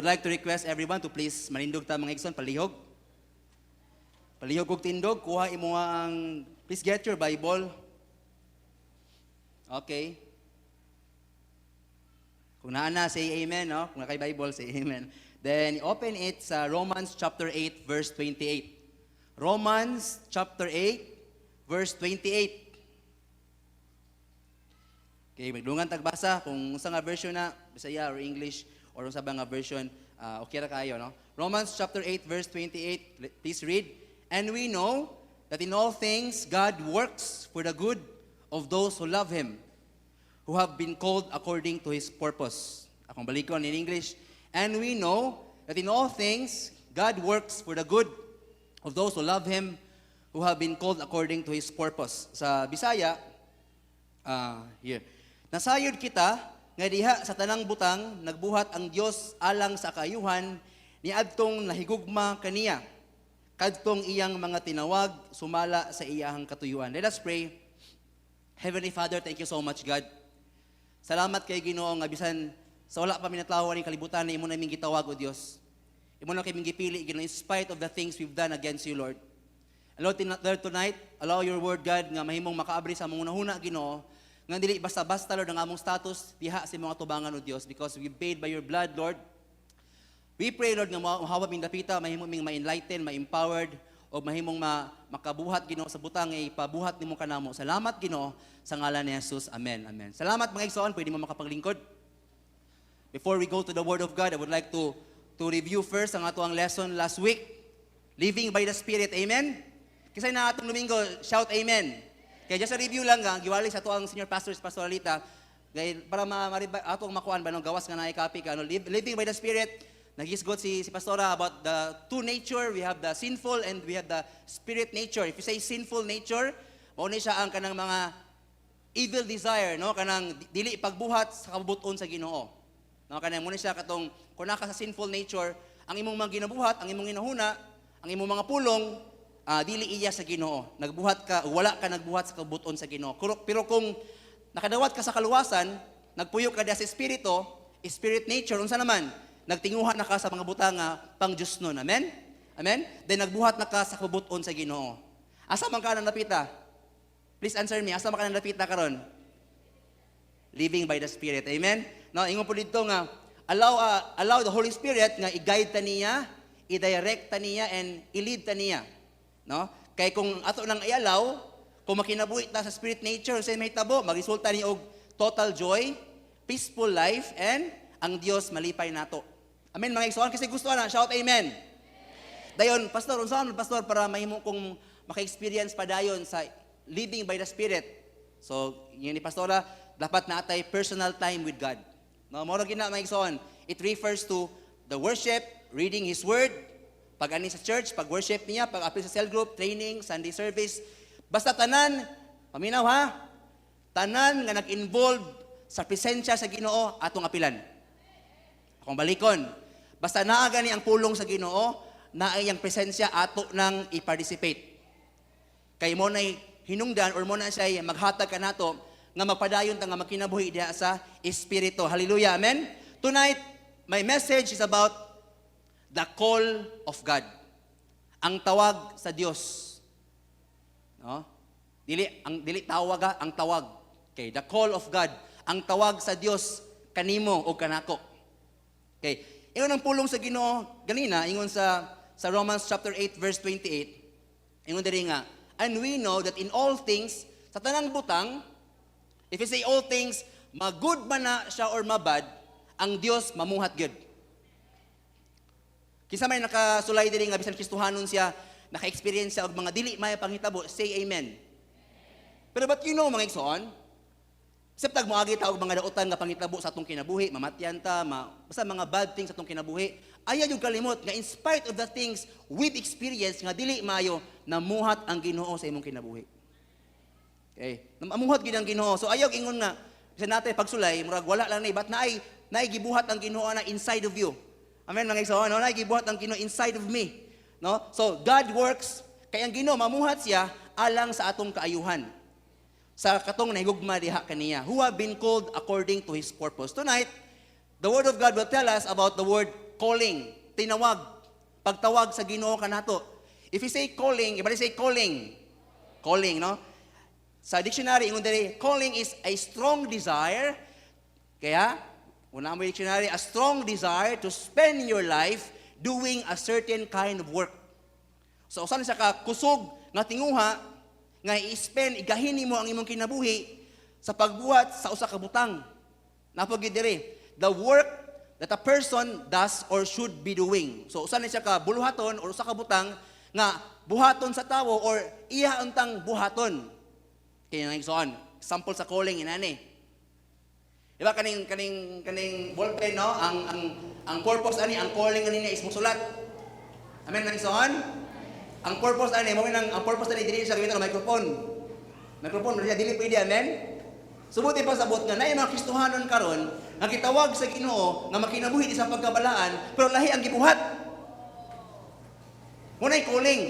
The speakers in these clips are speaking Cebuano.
would like to request everyone to please manindog ta, mga igsoon, palihog. Palihog og tindog, kuha imo ang, please get your Bible. Okay. Kung naa na, say amen, no? Kung naa kay Bible, say amen. Then open it sa Romans chapter 8 verse 28. Romans chapter 8 verse 28. Okay, magdungan tag basa kung unsa nga version na, Bisaya or English or unsa ba nga version, okay ra kayo, no? Romans chapter 8 verse 28, please read. "And we know that in all things God works for the good of those who love him, who have been called according to his purpose." Akong balikon in English. "And we know that in all things God works for the good of those who love him, who have been called according to his purpose." Sa Bisaya, here. "Nasayod kita nga diha sa tanang butang nagbuhat ang Dios alang sa kaayuhan ni adtong nahigugma kaniya, kadtong iyang mga tinawag sumala sa iyahang katuyuan." Let us pray. Heavenly Father, thank you so much, God. Salamat kay Ginoo nga bisan sa wala pa minatawhan ning kalibutan, imo naming gitawag, o Dios. Imo na kaming gipili, Ginoo, in spite of the things we've done against you, Lord. And Lord, Lord, tonight, allow your word, God, nga mahimong makaabri sa among hunahuna, Ginoo, nga dili basta-basta, Lord, ang among status diha sa imong atubangan, o Dios, because we paid by your blood, Lord. We pray, Lord, nga mahawa ming dapita, mahimo ming ma-enlighten, ma-empowered, o mahimong makabuhat, Ginoo, sa butang nga ipabuhat nimo kanamo. Salamat, Ginoo, sa ngalan ni Jesus. Amen. Amen. Salamat, mga igsoon, pwede mo makapaglingkod. Before we go to the Word of God, I would like to review first ang atoang lesson last week. Living by the Spirit. Amen? Kasi na atong Domingo, shout amen. Kaya just a review lang nga, giwali sa atoang senior pastor, Pastor Alita, kay para atong makuan ba no, gawas nga naay copy ka, no, living by the Spirit, naghisgot si Pastora about the two nature. We have the sinful and we have the spirit nature. If you say sinful nature, mao ni siya ang kanang mga evil desire, no, kanang dili pagbuhat sa kabubut-on sa Ginoo. No, kanang mao ni siya katong kung naa ka sa sinful nature, ang imong mga ginabuhat, ang imong ginahuna, ang imong mga pulong, dili iya sa Ginoo. Nagbuhat ka, wala ka nagbuhat sa kabubut-on sa Ginoo. Pero kung nakadawat ka sa kaluwasan, nagpuyo ka diha sa espiritu, spirit nature, unsa naman? Nagtinguha na ka sa mga butang nga pang Diyos nun. Amen? Amen? Then nagbuhat na ka sa kabubut-on sa Ginoo. Asa man ka na napita? Please answer me. Asa man ka na napita karon? Living by the Spirit. Amen? No, ingon po dito nga allow the Holy Spirit nga i-guide ta niya, i-direct ta niya and i-lead ta niya. No? Kay kung ato nang i-allow, kung makinabuhi ta sa spirit nature, sa mahitabo, magresulta ni og total joy, peaceful life and ang Dios malipay nato. Amen, mga igsoon? Kasi gusto na, shout amen. Dayon, Pastor, unsa man, Pastor, para mahimo kong maka-experience pa dayon sa living by the Spirit? So, yun ni Pastora, dapat natay personal time with God. No, mao gina, mga igsoon. It refers to the worship, reading His Word, pag ani sa church, pag worship niya, pag apil sa cell group, training, Sunday service. Basta tanan, paminaw ha, tanan nga nag-involve sa presensya sa Ginoo, atong apilan. Akong balikon. Basta naa gani ang pulong sa Ginoo, naa iyang presensya, ato nang i-participate. Kay mao nay hinungdan or mao na siya maghatag kanato nga magpadayon ta nga magkinabuhi diha sa espiritu. Hallelujah. Amen. Tonight, my message is about the call of God. Ang tawag sa Dios. No? Dili ang dili tawag ha, ang tawag. Okay, the call of God, ang tawag sa Dios kanimo o kanako. Okay. Ingon ang pulong sa Ginoo ganina, ingon sa Romans chapter 8 verse 28. Ingon diri nga, "And we know that in all things," sa tanang butang, if you say all things, ma-good man na siya or ma-bad, ang Dios mamuhat gyud. Kinsa may nakasulay diri nga bisan Kristohanon siya, naka-experience siya og mga dili may panghitabo, say amen. Pero but you know, mga igsoon, except tag moagi ta og mga dautan nga panghitabo sa atong kinabuhi, mamatyan ta, basta mga bad things sa atong kinabuhi, ayaw yung kalimot nga in spite of the things we've experienced nga dili maayo, namuhat ang Ginoo sa imong kinabuhi. Okay? Namuhat gid ang Ginoo. So ayaw ingon nga bisan natay pagsulay, murag wala lang ni, but naay gibuhat ang Ginoo na inside of you. Amen, mga igsoon, no? Naay gibuhat ang Ginoo inside of me. No? So God works kay ang Ginoo mamuhat siya alang sa atong kaayuhan, sa katong nahigugma diha kaniya, who have been called according to His purpose. Tonight, the Word of God will tell us about the word calling, tinawag, pagtawag sa Ginoo kanato. If you say calling, everybody say calling. Calling, no? Sa dictionary, ingon diri, calling is a strong desire. Kaya, una mo dictionary, a strong desire to spend your life doing a certain kind of work. So, usa ni siya ka kusog nga tinguha nga i-spend, igahin nimo ang imong kinabuhi sa pagbuhat sa usa ka butang. Naa pod gyud diri, the work that a person does or should be doing. So usa ni siya ka buluhaton or usa ka butang nga buhaton sa tawo or iya untang buhaton. Kaya nga igsoon, example sa calling inani. Di ba kaning ballpen, no? Ang purpose ani, ang calling ani niya is musulat. Amen, mga igsoon? Ang purpose ani mo nang ang purpose ani, dili siya gamiton ng microphone. Microphone siya, dili pwede, amen? Subuti pa sabot nga naay mga Kristohanon karon nga gitawag sa Ginoo nga makinabuhi di sa pagkabalaan, pero lahi ang gibuhat. Mao nay calling.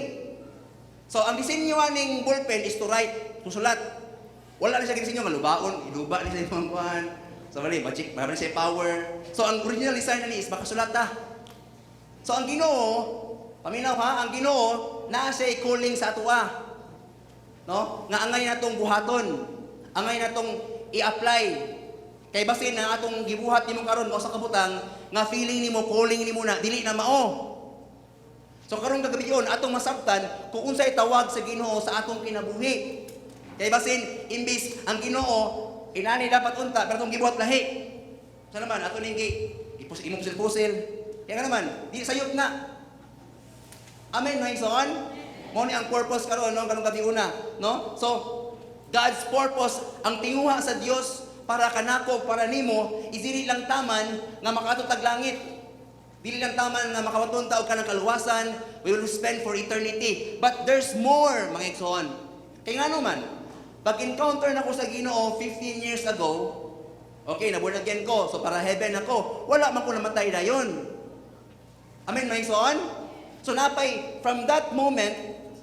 So ang disenyo aning ballpen is to write, susulat. Wala na siya gidisenyo nga lubaon, iluba ni sa imong kuan. So mali, magic, marami siya power. So ang original design ani is makasulat ta. So ang Ginoo, paminaw ha, ang Ginoo naa siya calling sa atoa. No? Nga angay natong buhaton. Angay natong i-apply. Kay basin na atong gibuhat nimo karon mao sa kabutang nga feeling nimo calling nimo na, dili na mao. So karong kagabion, atong masabtan kung unsay tawag sa Ginoo sa atong kinabuhi. Kay basin imbis ang Ginoo inani dapat unta, pero atong gibuhat lahi. Sa naman ato ning gi ipus imong pusil-pusil. Kaya nga naman, di sayop na. Amen, mga igsoon? Mao ni ang purpose karon, no, karong gabi una, no? So God's purpose, ang tinguha sa Dios para kanako, para nimo, is dili lang taman nga makaadto tag langit. Dili lang taman nga makawaton ta og kanang kaluwasan, we will spend for eternity. But there's more, mga igsoon. Kay ngano man, pag encounter nako sa Ginoo 15 years ago, okay, na born again ko, so para heaven ako, wala man ko namatay dayon. Amen, mga igsoon? So napay, from that moment,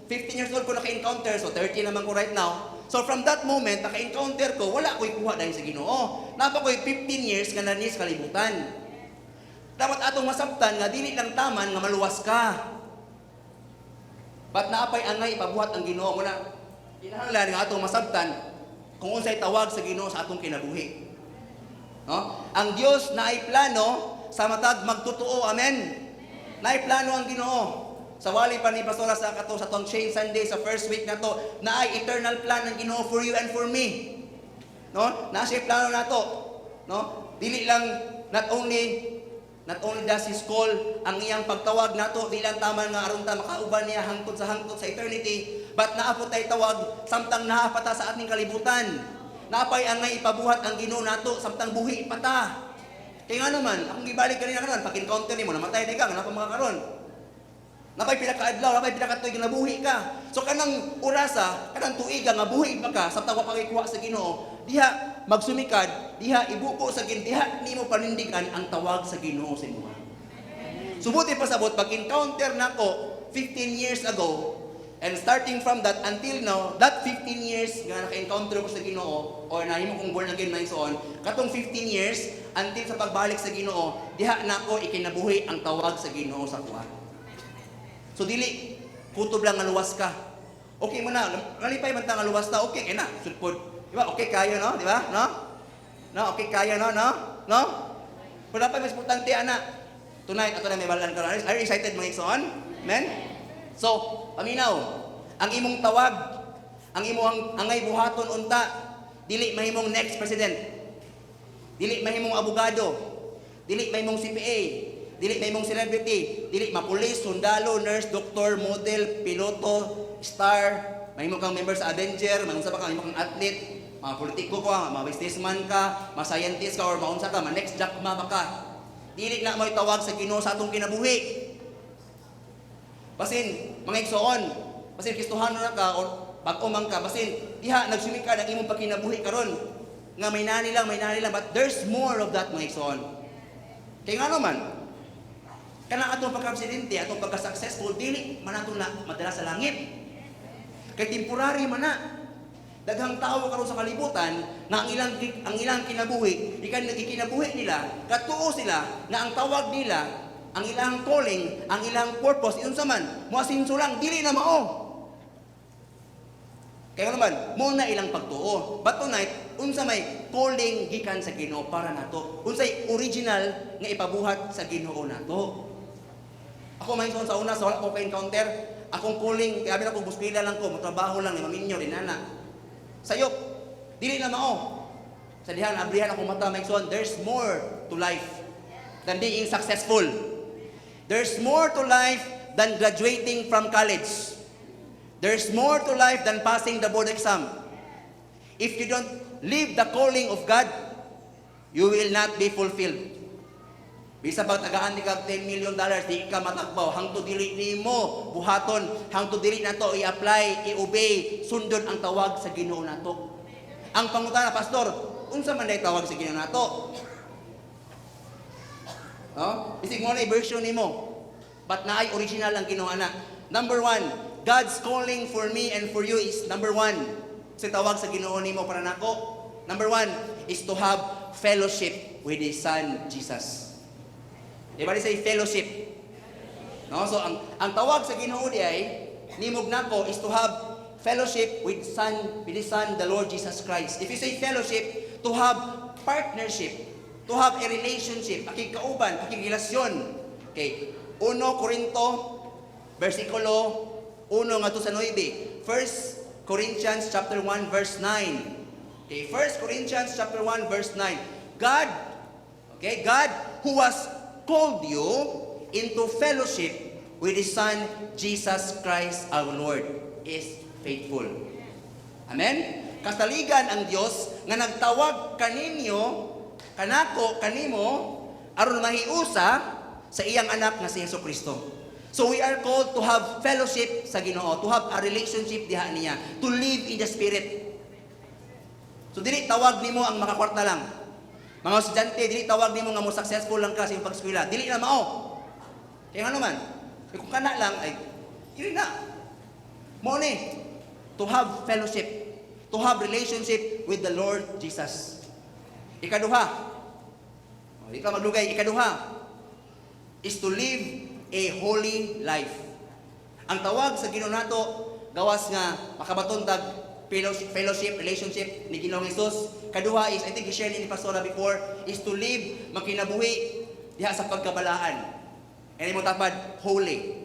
15 years old ko naka-encounter, so 30 naman ko right now. So from that moment, naka-encounter ko, wala ko'y kuha dahil sa Ginoo. Napa ko'y 15 years nga nanis kalibutan. Dapat atong masabtan nga dili lang taman nga maluwas ka. But naapay angay ipabuhat ang Ginoo muna. Kinahanglan nga atong masabtan kung unsay tawag sa Ginoo sa atong kinabuhi. No? Ang Dios naay plano sa matag magtotoo. Amen. Naay plano ang Ginoo. Sa wali pa ni Pastora sa kato sa tong Chain Sunday sa first week na to, naay eternal plan ng Ginoo for you and for me. No? Naa siya plano nato. No? Dili lang not only does His call, ang iyang pagtawag nato, di lang taman nga aron ta makauban niya hangtod sa eternity, but naa pod tay tawag samtang naa pa ta sa ating kalibutan. Napay angay ipabuhat ang Ginoo nato samtang buhi pa ta. Kaya nga naman, akong gibalik kanina karon, pag encounter nimo, namatay di ka, nga pa mga karon. Napay pila ka adlaw, napay pila ka tuig nga nabuhi ka. So kanang orasa, kanang tuiga nga buhi pa ka samtang wa pa kay kuha sa Ginoo, diha magsumikad, diha ibuko sa Ginoo, diha nimo panindigan ang tawag sa Ginoo sa imo. Subuti pa sabot, pag encounter nako 15 years ago, and starting from that until now, that 15 years nga naka-encounter ko sa Ginoo or nahimo kong born again and so on, katong 15 years until sa pagbalik sa Ginoo, diha nako ikinabuhi ang tawag sa Ginoo sa kuha. So dili kutob lang nga luwas ka. Okay mo na, nalipay man ta nga luwas ta, okay kay na, sulpod. Di ba? Okay kayo, no? Di ba? No? No, okay kayo, no? No? No? Pero dapat mas importante ana. Tonight, ato na may balan karon. Are you excited, mga igsoon? Amen? So, paminaw, ang imong tawag, ang imong angay buhaton unta, dili mahimong next president. Dili mahimong abogado. Dili mahimong CPA. Dili mahimong celebrity. Dili mapulis, sundalo, nurse, doktor, model, piloto, star, mahimo kang member sa Avenger, mahimo sa pa ka, mahimo kang athlete, mga politiko ka, mga businessman ka, mga scientist ka, or maunsa ka, ma next Jack Ma ba ka. Dili na mo'y tawag sa Ginoo sa atong kinabuhi. Basin, mga igsoon, basin Kristohano na ka or bag-o man ka, basin diha nagsumikad ang imong pagkinabuhi karon nga may nani lang, but there's more of that, mga igsoon. Kay nga naman, kanang atong pagka-presidente, atong pagka-successful, dili man ato na madala sa langit. Kay temporary man na. Daghang tao karon sa kalibutan na ang ilang kinabuhi, ikan nagikinabuhi nila, katuo sila na ang tawag nila Ang ilang calling, ang ilang purpose, unsa man, moasinso lang, dili na mao. Kaya naman, mao na ilang pagtuo. But tonight, unsa may calling gikan sa Ginoo para nato? Unsay original nga ipabuhat sa Ginoo nato? Ako may sa una sa wala ko ka-encounter, akong calling, kaya ako buskila lang ko, motrabaho lang ni maminyo din ana. Sayop, dili na mao. Sa dihan abrihan akong mata, mga igsoon, there's more to life than being successful. There's more to life than graduating from college. There's more to life than passing the board exam. If you don't live the calling of God, you will not be fulfilled. Bisa pag tagaan ni kag $10 million, di ka matakbaw. Hangtod dili nimo buhaton, hangtod dili nato i-apply, i-obey, sundon ang tawag sa Ginoo nato. Ang pangutana, "Pastor, unsa man day tawag sa Ginoo nato?" No? Isig mao na version nimo. But naay original ang Ginoo ana. Number one, God's calling for me and for you is number one. Sa tawag sa Ginoo nimo para nako. Number one is to have fellowship with His Son, Jesus. Everybody say fellowship. No? So ang tawag sa Ginoo di ay nimo ug nako is to have fellowship with His Son, the Lord Jesus Christ. If you say fellowship, to have partnership, to have a relationship, pakigkauban, pakigrelasyon. Okay. 1 Corinto versikulo 1 ngadto sa 9. 1 Corinthians chapter 1 verse 9. Okay, 1 Corinthians chapter 1 verse 9. God, okay, God who has called you into fellowship with His Son, Jesus Christ our Lord, is faithful. Amen? Kasaligan ang Dios nga nagtawag kaninyo, kanako, kanimo, aron mahiusa sa iyang anak nga si Hesus Kristo. So we are called to have fellowship sa Ginoo, to have a relationship diha niya, to live in the Spirit. So dili tawag nimo ang makakwarta lang. Mga estudyante, dili tawag nimo nga mo successful lang ka sa imong pag-eskwela. Dili na mao. Kaya nga naman, eh, kung kana lang ay dili na. Mao ni to have fellowship, to have relationship with the Lord Jesus. Ikaduha. O, di ka maglugay, ikaduha is to live a holy life. Ang tawag sa Ginoo nato gawas nga makabaton tag fellowship, relationship ni Ginoong Hesus. Kaduha is, I think i-share ni Pastora before, is to live, makinabuhi diha sa pagkabalaan. And mo tapad, holy.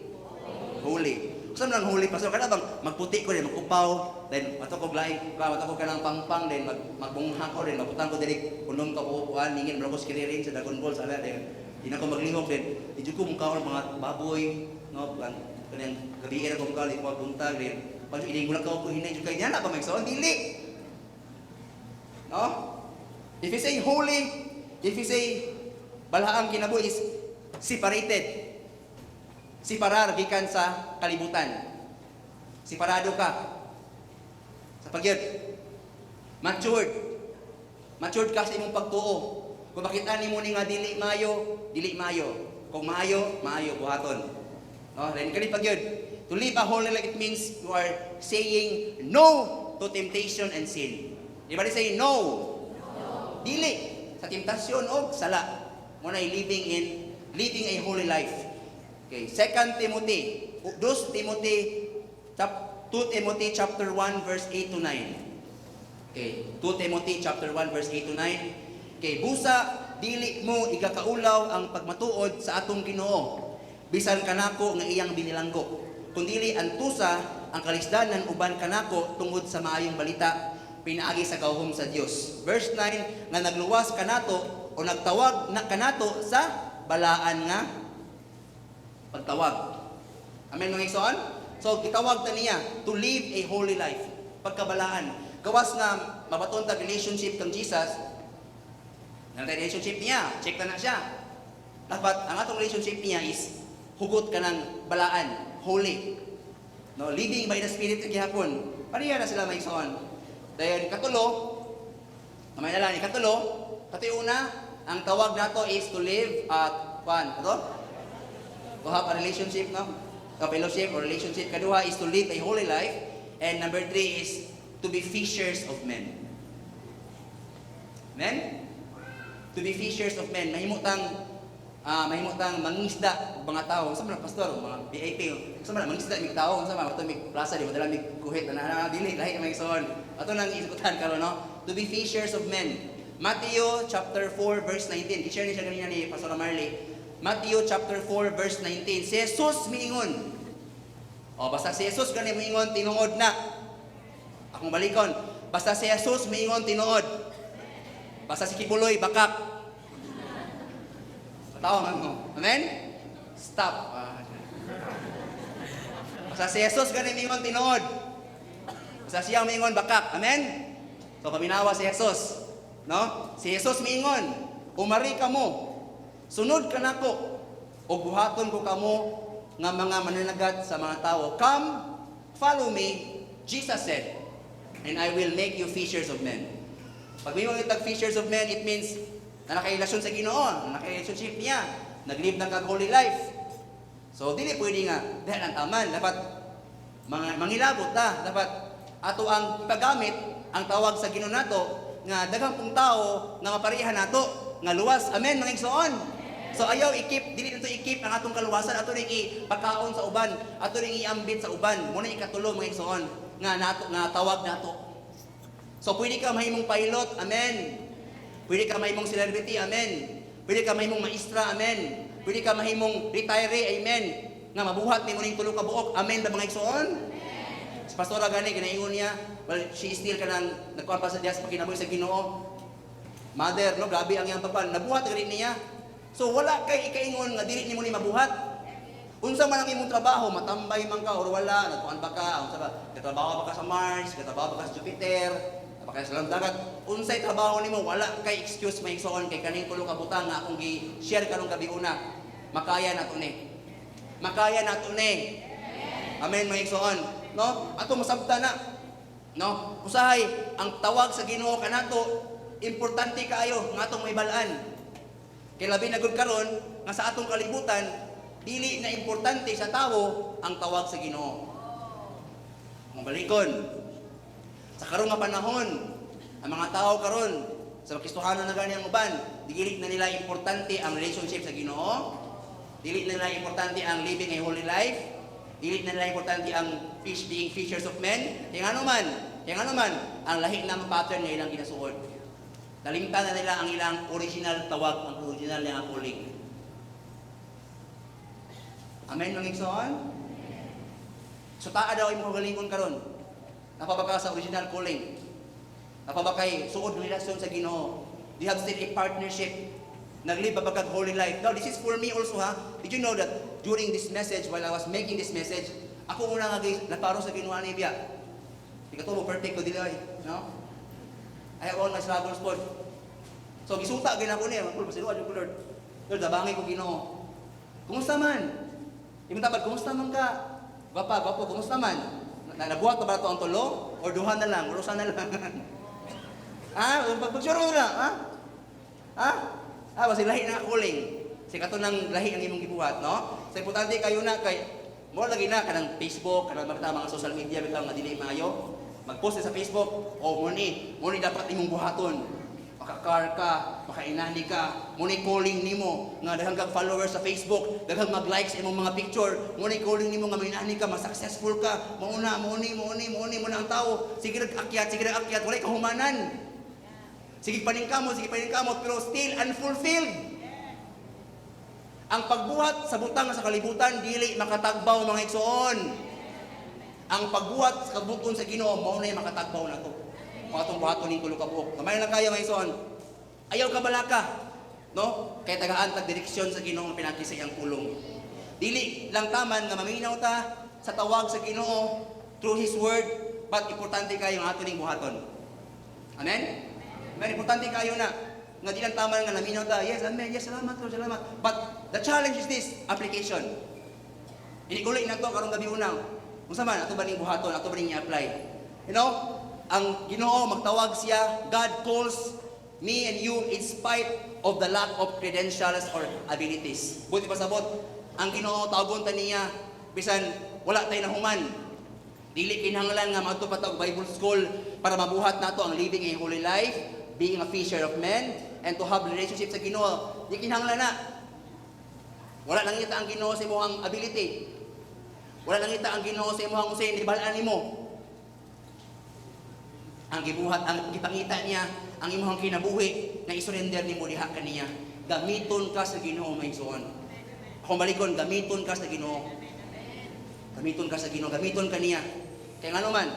Holy. Unsa man ang holy, Pastor? Kana bang magputi ko din, magupaw, then mato ko laing ka, mato ko kanang pangpang, then magbungha ko, then magbutang ko diri kunom ka kuan, ningin mo ko skiriring sa Dragon Ball sa ala, then di na ko maglihok, then di jud ko mungkaon mga baboy, no, ang kanang gabi ra ko mungkaon, di ko magbuntag, then pag ining ko hinay jud kay niya na ba may dili. No? If you say holy, if you say balaang kinabuhi is separated. Separar gikan sa kalibutan. Separado ka. Sa pagyud. Matured. Matured ka sa imong pagtuo. Kung makita nimo ni nga dili maayo, dili maayo. Kung maayo, maayo buhaton. No, then kani pagyud. To live a holy life, it means you are saying no to temptation and sin. Everybody say no. No. Dili sa temptasyon o sala. Mao na living a holy life. Okay, 2 Timothy, 2 Timothy, 2 Timothy chapter 1 verse 8 to 9. Okay, 2 Timothy chapter 1 verse 8 to 9. Okay, busa dili mo igakaulaw ang pagmatuod sa atong Ginoo bisan kanako nga iyang binilanggo. Kundili antusa ang kalisdanan uban kanako tungod sa maayong balita pinaagi sa gahom sa Dios. Verse 9 nga nagluwas kanato o nagtawag na kanato sa balaan nga pagtawag. Amen, mga igsoon? So gitawag ta niya to live a holy life. Pagkabalaan. Gawas nga mabaton ta relationship kang Jesus, na relationship niya, check na na siya. Dapat ang atong relationship niya is hugot ka ng balaan, holy. No, living by the Spirit gihapon. Pareha na sila, mga igsoon. Dayon katulo, kamay na lang ni katulo, katoy una, ang tawag nato is to live at kwan, ato? To have a relationship, no? A fellowship or relationship. Kaduha is to live a holy life. And number three is to be fishers of men. Amen? To be fishers of men. Mahimo tang Mahimo tang mangisda og mga tao. Unsa man, pastor, mga VIP? Unsa man mangisda mig tao? Unsa man ato mig plaza di madala mig kuhit na dili lahi may igsoon. Ato nang isgutan karon, no? To be fishers of men. Matthew chapter 4 verse 19. Gi-share ni siya ganina ni Pastor Marley. Matthew chapter 4 verse 19. Si Jesus miingon. O basta si Jesus gani miingon, tinuod na. Akong balikon. Basta si Jesus miingon, tinuod. Basta si Kibuloy, bakak. Tao man mo. Amen? Stop. Ah. Basta si Jesus gani miingon, tinuod. Basta siya miingon, bakak. Amen? So paminawa si Jesus. No? Si Jesus miingon, "Umari kamo. Sunod kanako ug buhaton ko kamo nga mga mananagat sa mga tao." "Come, follow me," Jesus said, "and I will make you fishers of men." Pag may mga tag fishers of men, it means na nakarelasyon sa Ginoo, na naka-relationship niya, nag-live ng kag holy life. So dili pwede nga dahil ang taman, dapat mga mangilabot ta, dapat ato ang ipagamit ang tawag sa Ginoo nato nga daghang pong tao nga mapareha nato nga luwas. Amen, mga igsoon? So ayaw i-keep, dili nato i-keep ang atong kaluwasan, ato ring ipakaon sa uban, ato ring iambit sa uban. Mo na ikatulo, mga igsoon, nga nato nga tawag nato. So pwede ka mahimong pilot, amen. Pwede ka mahimong celebrity, amen. Pwede ka mahimong maestra, amen. Pwede ka mahimong retiree, amen. Nga mabuhat nimo ning tulo ka buok, amen ba, mga igsoon? Si Pastora gani ginaingon niya, well, she is still kanang nagkuan pa sa diya sa pakinabuhi sa Ginoo. Mother, no, grabe ang iyang pagkuan. Nabuhat gani niya. So wala kay ikaingon nga dili nimo ni mabuhat. Unsa man ang imong trabaho, matambay man ka or wala, nagkuan ba ka, unsa ba, katrabaho ba ka sa Mars, katrabaho ba ka sa Jupiter, ba ka sa dagat, unsay trabaho nimo, wala kay excuse, mga igsoon, kay kaning tulo ka butang nga akong gi-share karong gabi una, makaya nato ni. Makaya nato ni. Amen, mga igsoon. No? Ato masabta na. No? Usahay, ang tawag sa Ginoo kanato, importante kaayo nga atong mahibal-an. Kay labi na gud karon nga sa atong kalibutan, dili na importante sa tawo ang tawag sa Ginoo. Ang balikon, sa karong nga panahon, ang mga tao karon sa Kristohanon na gani ang uban, dili na nila importante ang relationship sa Ginoo, dili na nila importante ang living a holy life, dili na nila importante ang fish being fishers of men. Kaya ngano man, ang lahi na ang pattern nga ilang ginasuod. Nalimtan na nila ang ilang original tawag, ang original nga calling. Amen, mga igsoon? So taa daw imong kagalingon karon. Naa pa ba ka sa original calling? Naa pa ba kay suod ng relasyon sa Ginoo? Do you have still a partnership? Naglive ba kag holy life? Now, this is for me also, ha. Did you know that during this message, while I was making this message, ako una nga guys, naparo sa Ginoo ani biya. Di ka tubo perfect ko dili ay, no? I have all my struggles po. So gisuta gyud ako niya, magpul pasiluan ko, "Lord. Lord, tabangi ko, Ginoo." Kumusta man? Imong tabad, kumusta man ka? Gwapa, gwapo, kumusta man? Na, nabuhat na ba ito ang tulo? Or duha na lang? Or usa na lang? Ah, pag sure mo na, ha? Ha? Ah, basta lahi na calling. Sa kato nang lahi ang imong gibuhat, no? So importante kayo na kay mo lagi na kanang Facebook, kanang makita mga social media bitaw nga dili maayo. Mag-post sa Facebook, "Oh, mo ni dapat imong buhaton. Maka-car ka, makainani ka, mo ni calling nimo nga daghang kag followers sa Facebook, daghang mag-likes imong mga picture, mo ni calling nimo nga mainani ka, mas successful ka, mao na, mo ni, mo ni, mo ni, mo na ang tao, sige nag-akyat, sige nag-akyat, walay kahumanan. Sige paningkamot, pero still unfulfilled." Ang pagbuhat sa butang sa kalibutan dili makatagbaw, mga igsoon. Ang pagbuhat sa kabukon sa Ginoo mao na makatagbaw nato. Kung atong buhaton ning tulo ka buok. Gamay lang kayo, mga igsoon. Ayaw ka balaka. No? Kay tagaan tag direksyon sa Ginoo pinagi sa iyang pulong. Dili lang taman nga maminaw ta sa tawag sa Ginoo through His word, but importante kayo ang ato ning buhaton. Amen? Amen. Importante kayo na nga di lang taman nga naminaw ta. "Yes, amen. Yes, salamat, Lord, salamat." But the challenge is this, application. Inikuli na to karong gabi unang. Unsa man ato ba ning buhaton, ato ba ning i-apply? Ang Ginoo magtawag siya, God calls me and you in spite of the lack of credentials or abilities. Buti pasabot, ang Ginoo tawagon ta niya bisan wala tay nahuman. Dili kinahanglan nga maadto pa ta og Bible school para mabuhat nato ang living a holy life, being a fisher of men, and to have relationship sa Ginoo. Di kinahanglan na. Wala nangita ang Ginoo sa imong ability. Wala nangita ang Ginoo sa imong unsay nibal-an nimo. Ang gibuhat, ang gipangita niya, ang imong kinabuhi na isurrender nimo diha kaniya. Gamiton ka sa Ginoo, mga igsoon. Akong balikon, gamiton ka sa Ginoo. Gamiton ka sa Ginoo, gamiton ka niya. Kay ngano man,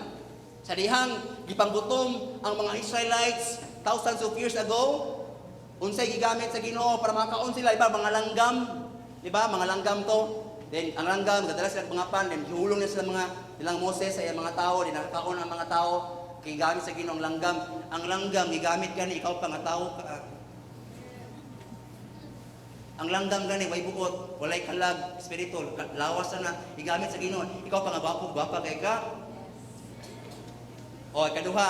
sa dihang gipanggutom ang mga Israelites thousands of years ago, unsay gigamit sa Ginoo para makaon sila, iba mga langgam, di ba? Mga langgam to. Then ang langgam gadala sila mga pan, then gihulong na sila mga nilang Moses sa iyang mga tao, then nakakaon ang mga tao. Kay gamit sa Ginoo ang langgam. Ang langgam gigamit gani ikaw pa nga tao ka. Ang langgam gani way buot, walay kalag, spiritual, lawas na gigamit sa Ginoo. Ikaw pa nga gwapo, gwapa kay ka. O ikaduha,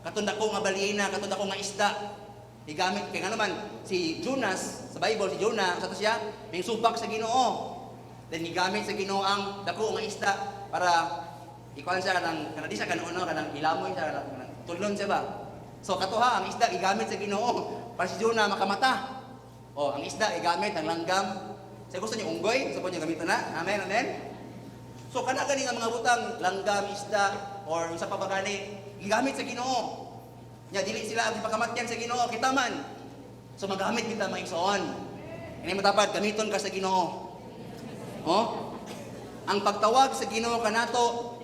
katong dako nga balyena, katong dako nga isda. Gigamit kay ngano man si Jonas sa Bible, si Jonah, sa to siya, may subak sa Ginoo. Then gigamit sa Ginoo ang dako nga isda para ikuan siya kanang kanang di siya kanon no, kanang ilamoy siya, kanang tulon siya ba. So katuha ang isda gigamit sa Ginoo para si Jonah makamata. O ang isda gigamit ang langgam. Sa gusto niyo unggoy, gusto niyo gamiton na. Amen, amen. So kana gani nga mga butang, langgam, isda or unsa pa ba gani, gigamit sa Ginoo. Nya dili sila ang gipakamatyan sa Ginoo, kita man. So magamit kita, mga igsoon. Ini matapad gamiton ka sa Ginoo. Oh? Ang pagtawag sa Ginoo kanato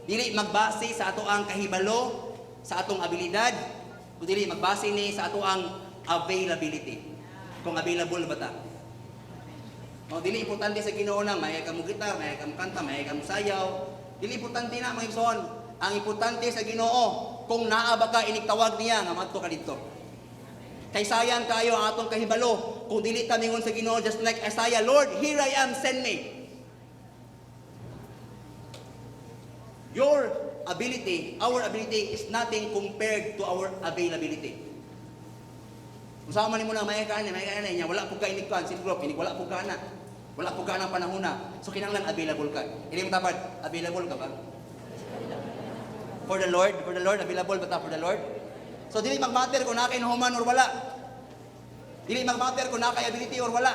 dili magbase sa ato ang kahibalo, sa atong abilidad, kun dili magbase ni sa ato ang availability. Kung available ba ta? O, dili importante sa Ginoo na may ka mo gitar, may ka mo kanta, may ka mo sayaw. Dili importante na, mga igsoon. Ang importante sa Ginoo kung naa ba ka inigtawag niya nga madto ka didto. Kay sayang kayo ang atong kahibalo kung dili ta mingon sa Ginoo just like Isaiah, "Lord, here I am, send me." Your ability, our ability is nothing compared to our availability. Kung sama nimo na may ka niya, wala po ka inig kuan, siguro inig wala po ka na. Wala po ka ng panahon na. So kinahanglan available ka. Hindi mo tapad, available ka ba? For the Lord, available ba ta for the Lord? So dili magmatter kung naa kay human or wala. Dili magmatter kung naa kay ability or wala.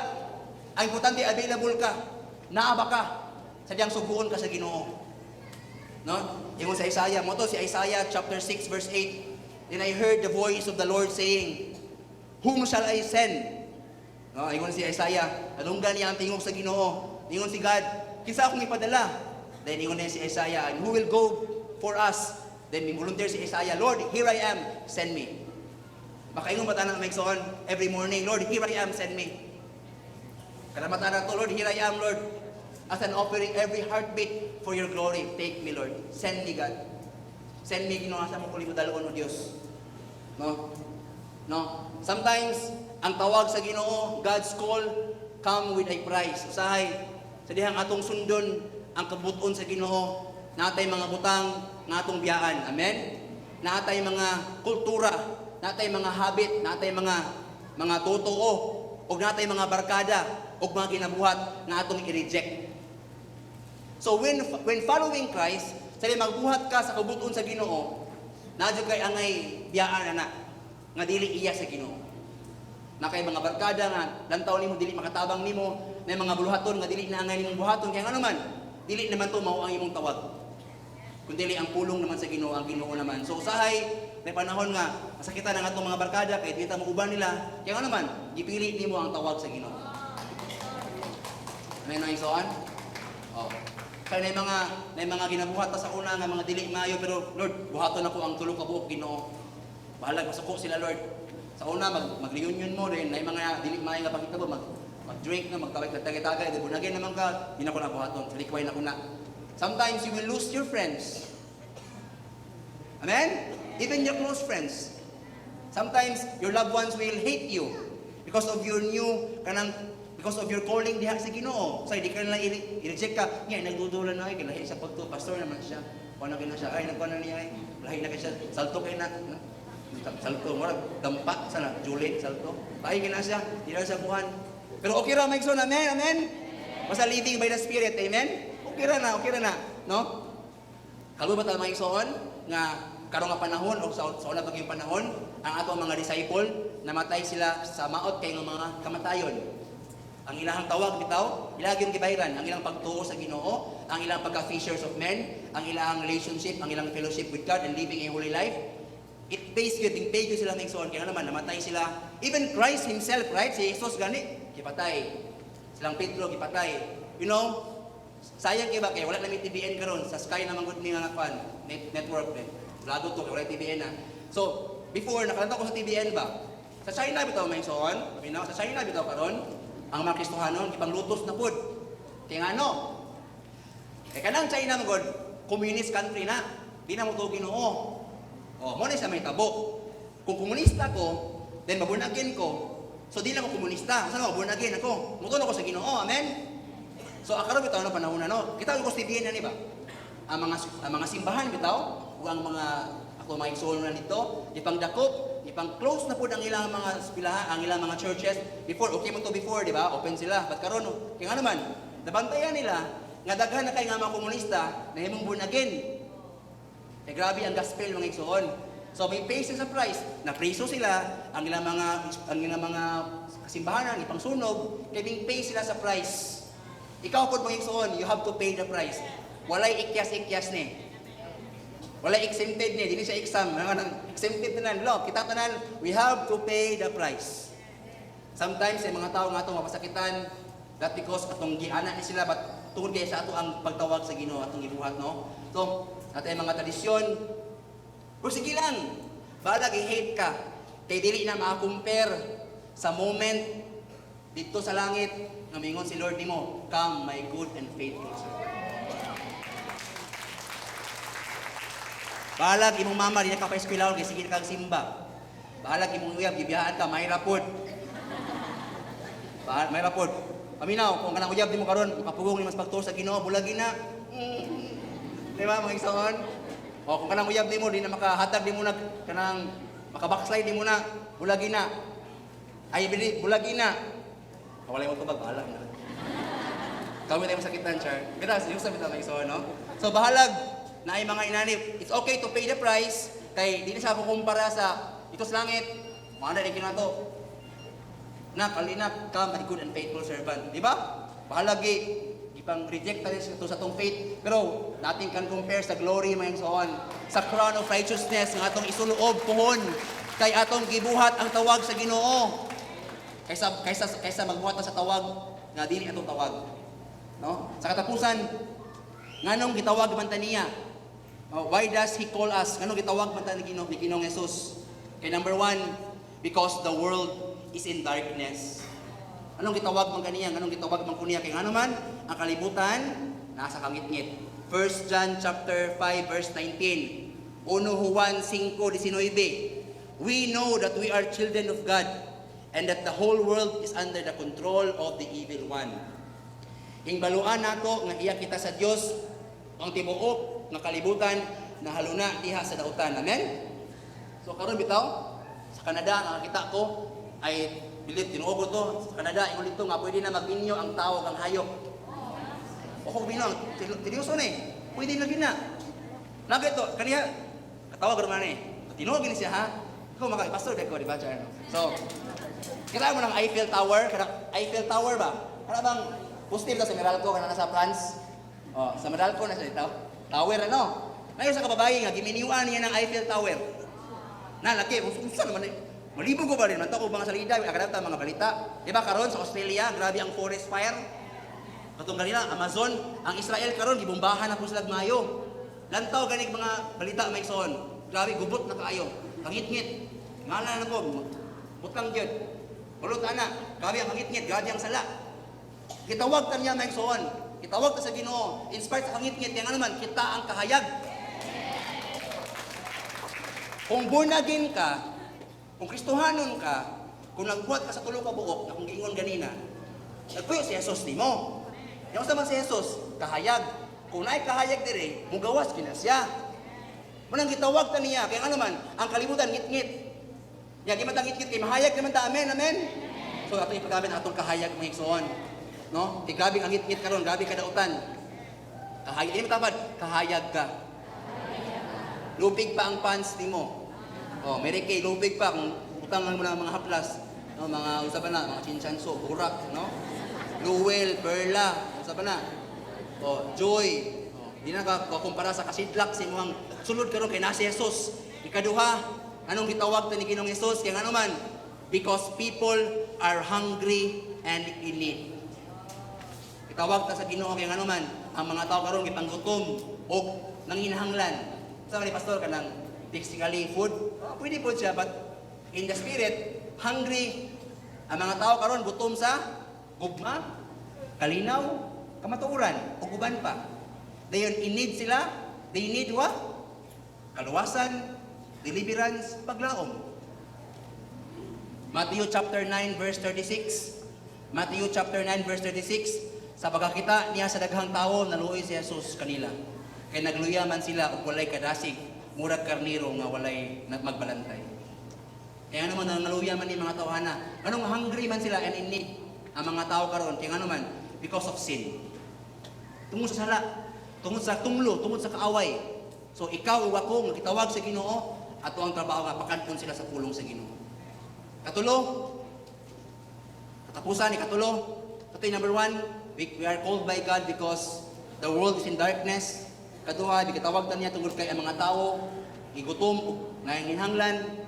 Ang importante, available ka. Naa ba ka? Sadyang suguon ka sa Ginoo. No? Ingon sa Isaiah, mo to si Isaiah chapter 6 verse 8. "Then I heard the voice of the Lord saying, 'Whom shall I send?'" No, ingon si Isaiah, nadunggan niya ang tingog sa Ginoo. Ingon si God, "Kinsa akong ipadala?" Then ingon niya si Isaiah, "And who will go for us?" Then volunteer si Isaiah, "Lord, here I am, send me." Makaingon ba ta na, mga igsoon, every morning, "Lord, here I am, send me"? Kalamata na to, "Lord, here I am, Lord. As an offering every heartbeat for your glory. Take me, Lord. Send me, God. Send me, Ginoo, sa mo kulimot dalon o Dios." No? No? Sometimes, ang tawag sa Ginoo, God's call, come with a price. Usahay, sa dihang atong sundon ang kabuton sa Ginoo, natay mga butang nga atong biyaan. Amen? Natay mga kultura, natay mga habit, natay mga totoo, ug natay mga barkada ug mga ginabuhat nga atong i-reject. So when following Christ, sa magbuhat ka sa kabuton sa Ginoo, naa jud kay angay biyaan na nga dili iya sa Ginoo. Na kay mga barkada nga lantaw nimo dili makatabang nimo, na mga buluhaton nga dili na angay nimong buhaton kay ngano man, dili naman to mao ang imong tawag. Kun dili ang pulong naman sa Ginoo, ang Ginoo naman. So usahay may panahon nga masakitan ang atong mga barkada kay dili ta muuban nila, kay ngano man, gipili nimo ang tawag sa Ginoo. Amen, mga igsoon? Oh. Kaya na mga ginabuhat ta sa una nga mga dili maayo, pero, "Lord, buhaton ako ang tulo ka buok, Ginoo. Bahalag masuko sila, Lord." Sa una mag reunion mo rin na mga dili maayo nga pagkitabo, mag drink na magtawag tagay-tagay, di bunagin naman ka, di na ko na buhaton, likway na ko na. Sometimes you will lose your friends. Amen? Even your close friends. Sometimes your loved ones will hate you because of your new kanang because of your calling diha sa Ginoo. So di ka nila i-reject ka. Nga nagdudula na ay lahi sa pagto, pastor naman siya. Kuan na kina siya, ay nagkuan na niya ay lahi na kay siya, salto kay na. No? Salto murag dampa sana, Julie salto. Ay kina siya, di na siya buhan. Pero okay ra, mga igsoon, amen, amen. Basta living by the Spirit, amen. Okay ra na, okay ra na, no? Kabalo ba ta, mga igsoon, nga karon nga panahon o sa una pag panahon, ang atong mga disciple namatay sila sa maot kay nga mga kamatayon. Ang ilang tawag bitaw, ilang yung gibayran, ang ilang pagtuo sa Ginoo, ang ilang pagka-fishers of men, ang ilang relationship, ang ilang fellowship with God and living a holy life. It pays gyud, ding pay gyud sila ng igsoon. Kaya naman, namatay sila. Even Christ himself, right? Si Jesus gani, gipatay. Silang Pedro, gipatay. Sayang kay ba kay wala na may TBN karon sa Sky naman gud ni nga kwan, network din. Lago to kay wala TBN na. So, before nakalantaw ko sa TBN ba? Sa China bitaw, may igsoon, paminaw sa China bitaw karon, ang mga Kristohanon gipanglutos na pud. Kaya nga ano? Kay kanang China man gud, communist country na. Di na mo to Ginoo. Oh, mo na siya may tabo. Kung komunista ko, then ma-born again ko. So di na ko komunista. Asa na born again ako? Mutuo ko sa Ginoo. Amen. So akaron bitaw na panahon na no. Kita ko sa TBN na ni ba? Ang mga simbahan bitaw ug ang mga ako mga igsoon na dito, ipangdakop, ipang-close na pud ang ilang mga eskwelahan, ang ilang mga churches. Before okay mo to before, di ba? Open sila. But karon, kaya nga naman, nabantayan nila nga daghan na kay nga mga komunista na himong born again. Eh grabe ang gospel, mga igsoon. So may pay sila sa price. Napriso sila, ang ilang mga kasimbahanan ipangsunog, kay being pay sila sa price. Ikaw pod, mga igsoon, you have to pay the price. Walay ikyas-ikyas ni. Walay exempted ni, dili siya exam. Ano, exempted na lo. Kita tanan, we have to pay the price. Sometimes ay mga tao nga atong mapasakitan that because atong giana ni sila, but tungod kay sa ato ang pagtawag sa Ginoo atong gibuhat, no. So, atay mga tradisyon. Pero sige lang. Balag i-hate ka. Kay dili na makakumpare sa moment dito sa langit nga mingon si Lord nimo, "Come, my good and faithful servant." Balag imong mama di na ka pa eskwelaon kay sige na kag simba. Balag imong uyab gibiyaan ka, may rapod. Bahal may rapod. Paminaw kung kanang uyab nimo karon makapugong ni mas pagtuo sa Ginoo, bulagi na. Di ba, mga igsoon? O kung kanang uyab nimo di na makahatag nimo na kanang maka-backslide nimo na, bulagi na. Ay bili bulagi na. Wala mo tubag, bahala na. Kami tayo masakitan, char. Kita, seryoso bitaw, mga igsoon, no? So bahalag na ay mga inani, it's okay to pay the price kay di na siya kukumpara sa ito sa langit. Mga na kinato. Na kalina, "Come, my good and faithful servant." Di ba? Bahalag ipang reject ta ito sa atong faith. Pero nothing can compare sa glory, mga igsoon. Sa crown of righteousness nga atong isuluob pohon kay atong gibuhat ang tawag sa Ginoo. Kaysa magbuhat ta sa tawag nga dili atong tawag. No? Sa katapusan, nganong gitawag man ta niya? Oh, why does He call us? Nganong gitawag man ta ni Ginoong Jesus? Kay number one, because the world is in darkness. Anong gitawag man kaniya? Anong gitawag man kaniya? Kay ngano man, ang kalibutan nasa kangitngit. 1 John chapter 5 verse 19. 1 Juan 5:19. We know that we are children of God and that the whole world is under the control of the evil one. Hingbaluan nato nga iya kita sa Dios, ang tibuok nga kalibutan nahaluna diha sa dautan. Amen? So karon bitaw sa Canada nakakita ko ay bilit tinuod to sa Canada, ingon dito nga pwede na magminyo ang tao kang hayop. O kung bino, seryoso na eh. Pwede na gina. Nagito, kaniya, katawag man eh. Tinuod gini siya ha. Ikaw maka pastor ko, di ba, Char? So, kita mo ng Eiffel Tower, kana Eiffel Tower ba? Kana bang positive sa Meralco kana sa France? Oh, sa Meralco na sa itaw. Tower ano? Ngayon sa kababae nga giminiuan niya ng Eiffel Tower. Na laki, unsa naman eh. Malibog ko ba rin man to ko mga salida, akadata mga balita. Di ba karon sa Australia, grabe ang forest fire. Katong kanila, Amazon, ang Israel karon gibombahan na po sila maayo. Lantaw ganig mga balita, may igsoon. Grabe gubot na kaayo. Kangitngit. Ngala na ko, butang gyud. Balot ana, grabe ang kangitngit, grabe ang sala. Gitawag ta niya, may igsoon. Gitawag ta sa Ginoo. Inspired sa kangitngit, kaya nga naman kita ang kahayag. Kung born again ka, kung Kristohanon ka, kung nagbuhat ka sa tulo ka buok, na kung giingon ganina, nagpuyo si Jesus nimo. Yung sa man si Jesus, kahayag. Kung naay kahayag dire, mugawas kina siya. Munang gitawag ta niya, kaya nga naman, ang kalibutan ngit-ngit. Ya, di man ta ngit-ngit, kay mahayag naman ta, amen, amen. So, ato ipagamit ang atong kahayag, mga igsoon. No? Kay grabe ang ngit-ngit karon, grabe kadautan. Kahayag, di man tapad, kahayag ka. Lupig pa ang pants nimo. Oh, Mary Kay, lupig pa kung utangan mo na ang mga haplas, no, mga unsa ba na, mga chinchanso, burak, no? Luel, Perla, unsa pa na? Oh, Joy. Oh, di na ka kumpara sa kasidlak sa imong sulod karon kay naa si Jesus. Ikaduha, anong gitawag ta ni Ginoong Jesus? Kay ngano man? Because people are hungry and in need. Gitawag ta sa Ginoo kay ngano man, ang mga tao karon gipanggutom og nanginahanglan. Sa ni pastor, kanang physically food, oh, pwede po siya, but in the spirit, hungry ang mga tao karon, gutom sa gugma, kalinaw, kamatuoran, ug uban pa. Dayon in need sila, they need what? Kaluwasan, deliverance, paglaom. Matthew chapter 9 verse 36. Matthew chapter 9 verse 36. Sa pagkakita niya sa daghang tao, naluoy si Jesus kanila. Kay nagluya man sila ug walay kadasig, murag karniro nga walay magbalantay. Kaya ano man, nangaluya man ni mga tawhana. Anong hungry man sila and in need ang mga tao karon? Kaya ano man, because of sin. Tungod sa sala, tungod sa tunglo, tungod sa kaaway. So ikaw ug ako nga gitawag sa Ginoo, ato ang trabaho nga pakadton sila sa pulong sa Ginoo. Katulo, katapusan ni katulo, ito yung number one, we are called by God because the world is in darkness. Kaduha, gitawag ta niya tungod kay ang mga tao gigutom ug nanginahanglan.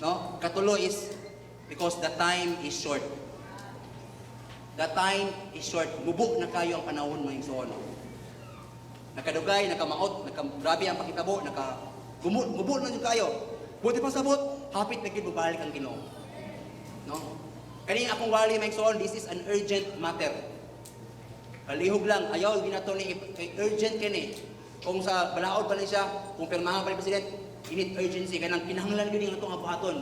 No? Katulo is because the time is short. The time is short. Mubo na kayo ang panahon, mga igsoon. Nakadugay, nakamaot, naka, grabe ang pakitabo, naka mubo na jud kayo. Buti pa sabot, hapit na gid mobalik ang Ginoo. No? Kani akong wali, mga igsoon, this is an urgent matter. Palihog lang, ayaw ginato ni kay urgent kini. Kung sa balaod pa ni siya, kung pirmahan pa ni President, init urgency kanang kinahanglan gyud ang atong buhaton.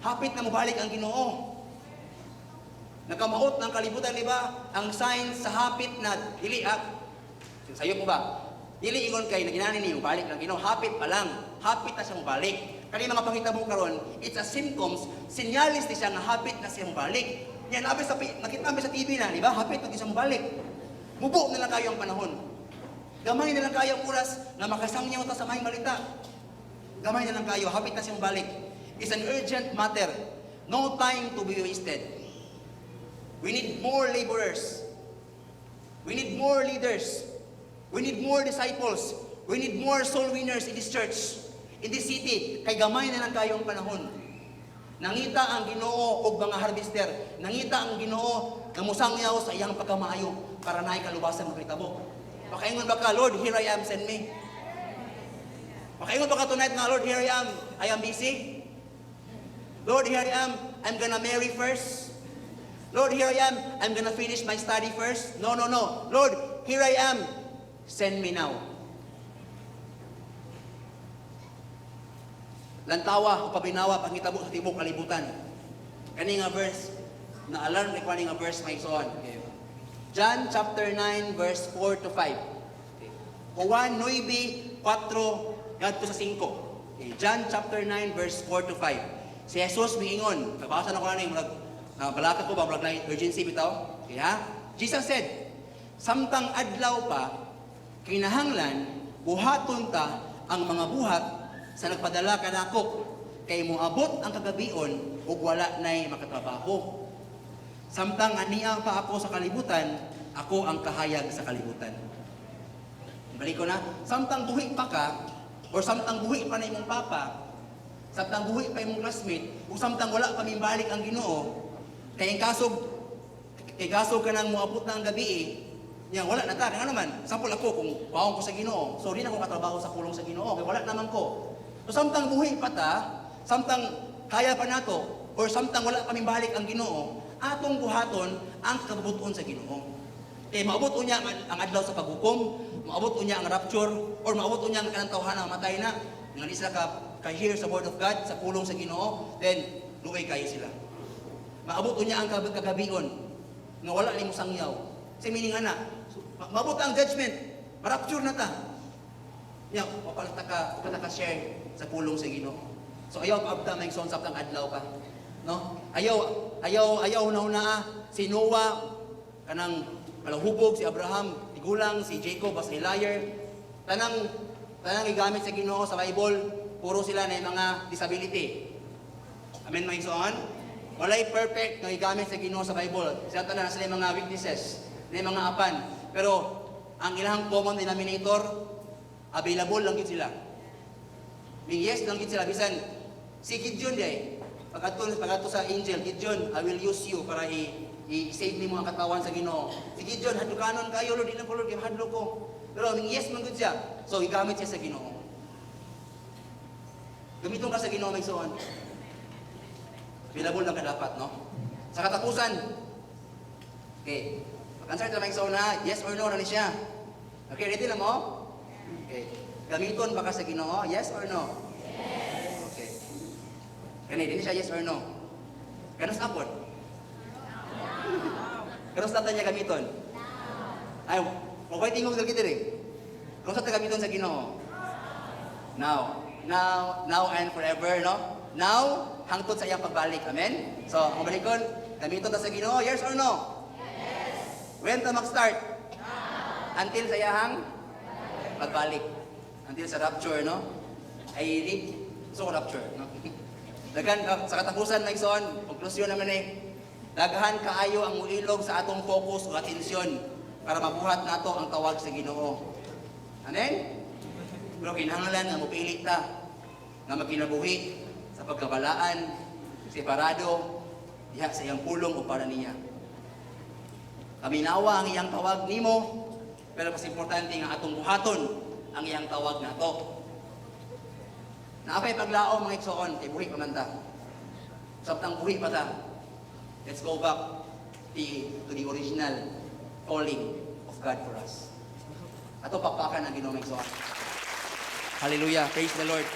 Hapit na mobalik ang Ginoo. Nakamaot ng kalibutan, di ba? Ang signs sa hapit na dili ah. Sayo mo ba? Dili ingon kay naginani ni balik lang Ginoo, hapit pa lang. Hapit na siya mobalik. Kani mga pangitabo karon, it's a symptoms, sinyalis ni siya nga hapit na siya mobalik. Yan abi sa nakita namin sa TV na, di ba? Hapit na siya mobalik. Mubo na lang kayo ang panahon. Gamay na lang kayo ang oras na makasangyaw ta sa maayong balita. Gamay na lang kayo, hapit na siyang balik. It's an urgent matter. No time to be wasted. We need more laborers. We need more leaders. We need more disciples. We need more soul winners in this church, in this city. Kay gamay na lang kayo ang panahon. Nangita ang Ginoo og mga harvester. Nangita ang Ginoo nga mosangyaw sa iyang pagkamaayo para naay kaluwasan makitabo. Makaingon ba ka, "Lord, here I am, send me"? Makaingon ba ka tonight nga, "Lord, here I am, I am busy"? "Lord, here I am, I'm gonna marry first"? "Lord, here I am, I'm gonna finish my study first"? No, no, no. "Lord, here I am, send me now." Lantawa o pabinawa pangitabo sa tibok kalibutan. Kani nga verse, na alarm ni kani nga verse, mga igsoon. Okay. John chapter 9 verse 4 to 5. Okay. Juan 9, 4 ngadto sa 5. Okay. John chapter 9 verse 4 to 5. Si Jesus miingon, nabasa na ko na murag balaka ko ba, murag na urgency bitaw. Okay, ha? Jesus said, "Samtang adlaw pa, kinahanglan buhaton ta ang mga buhat sa nagpadala kanako, kay moabot ang kagabion ug wala nay makatrabaho. Samtang ania pa ako sa kalibutan, ako ang kahayag sa kalibutan." Balik ko na, samtang buhi pa ka, or samtang buhi pa na imong papa, samtang buhi pa imong classmate, ug samtang wala pa mibalik ang Ginoo, kay ang kasog, kay kasog ka nang moabot na ang gabi eh, nya wala na ta, kaya naman, sample ako, kung paong ko sa Ginoo, so di na ako katrabaho sa pulong sa Ginoo, kay wala naman ko. So samtang buhi pa ta, samtang kaya pa nato, or samtang wala pa mibalik ang Ginoo, atong buhaton ang kabubuton sa Ginoo. Eh maabot unya ang adlaw sa paghukom, maabot unya ang rapture, or maabot unya ang kanang tawhana matay na, nga di sila ka hear sa word of God, sa pulong sa Ginoo, then luoy kayo sila. Maabot unya ang kagabion, nga wala nimo sangyaw. Sa meaning ana, so, maabot ang judgment, ma-rapture na ta. Nya, wapala ka share sa pulong sa Ginoo. So ayaw paabta, mga igsoon, samtang adlaw pa. No? Ayaw ayaw ayaw na ah. Si Noah kanang palahubog, si Abraham tigulang, si Jacob was a liar. Tanang tanang gigamit sa Ginoo sa Bible, puro sila na mga disability. Amen, mga igsoon? Walay perfect nga gigamit sa Ginoo sa Bible. Sila tanan sila mga weaknesses, sila mga apan. Pero ang ilang common denominator, available lang gyud sila. May yes lang gyud sila bisan si Gideon diay. Pag-adto sa angel, "Gideon, I will use you para i-save nimo ang katawan sa Ginoo." Si Gideon, "Hadlukanon kayo, Lord, di lang ko, Lord, kay hadlok ko." Pero may yes man gud siya. So gigamit siya sa Ginoo. Gamiton ka sa Ginoo, mga igsoon. Available lang ka dapat, no? Sa katapusan, okay, mag-answer ta, mga igsoon, ha, yes or no na ni siya. Okay, ready na mo? Okay. Gamiton ba ka sa Ginoo? Yes or no? Yes. Okay. Kani, dili siya yes or no. Kanus-a pod? Kanus-a ta niya gamiton? Ay, wa tingog dali diri. Kanus-a ta gamiton sa Ginoo? Now. Now, now and forever, no? Now, hangtod sa iyang pagbalik. Amen? So, ang balikon, gamiton ta sa Ginoo, yes or no? Yes. When ta mag-start? Now. Until sa iyahang pagbalik. Until sa rapture, no? Ay, di, so rapture, no? Daghan, sa katapusan, mga igsoon, konklusyon naman eh, daghan kaayo ang muilog sa atong focus o atensyon para mabuhat nato ang tawag sa Ginoo. Amen? Pero kinahanglan nga mopili ta nga magkinabuhi sa pagkabalaan, separado, diha sa iyang pulong o para niya. Paminawa ang iyang tawag nimo, pero mas importante nga atong buhaton ang iyang tawag nato. Naa pay paglaom, mga igsoon, kay buhi pa man ta. Samtang buhi pa ta, let's go back to the original calling of God for us. Ato pakpakan ang Ginoo, mga igsoon. Hallelujah. Praise the Lord.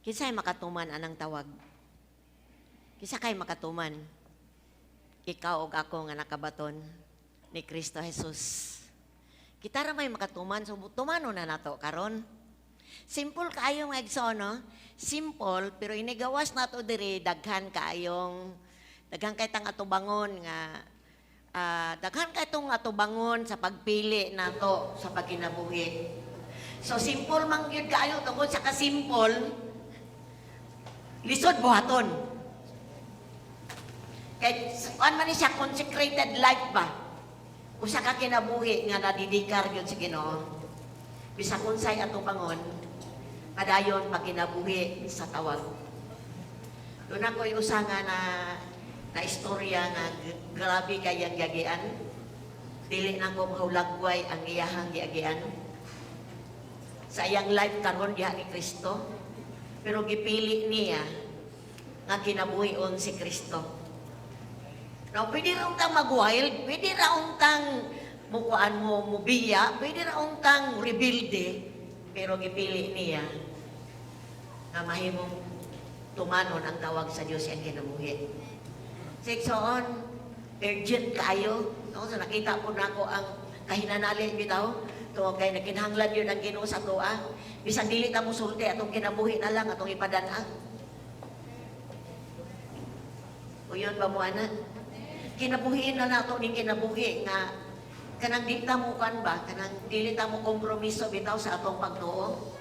Kinsay makatuman anang tawag? Kinsa kay makatuman? Ikaw ug ako nga nakabaton ni Kristo Jesus. Kita ra may makatuman, so tumano na nato karon. Simple kaayo, mga igsoon, no? Simple, pero inigawas nato diri daghan kaayong daghan kay tang atubangon nga daghan kay tong atubangon sa pagpili nato sa pagkinabuhi. So simple man gyud kaayo. Tungod sa kasimple, lisod buhaton. Kay kuan man ni siya, consecrated life ba? Usa ka kinabuhi nga nadidikar gyud sa Ginoo. Bisan unsay atubangon, padayon pagkinabuhi sa tawag. Doon ako usa nga na na istorya nga grabe kayang giagian. Dili na ko mahulagway ang iyahang giagian. Sa iyang life karon diha ni Kristo. Pero gipili niya nga kinabuhion si Kristo. Now, pwede ra untang mag-wild, pwede ra untang mukuan mo, mubiya, pwede ra untang rebelde, pero gipili niya nga mahimong tumanon ang tawag sa Diyos ang kinabuhi. Igsoon, urgent kaayo. No? So nakita po nako ang kahinanali bitaw. Tungod kay nakinahanglan yun ang Ginoo sa atoa. Bisan dili ta mo sulti, atong kinabuhi na lang atong ipadan-a. Uyon ba mo ana? Kinabuhiin na nato ning kinabuhi nga kanang di ta mo kan ba, kanang dili ta mo kompromiso bitaw sa atong pagtuo.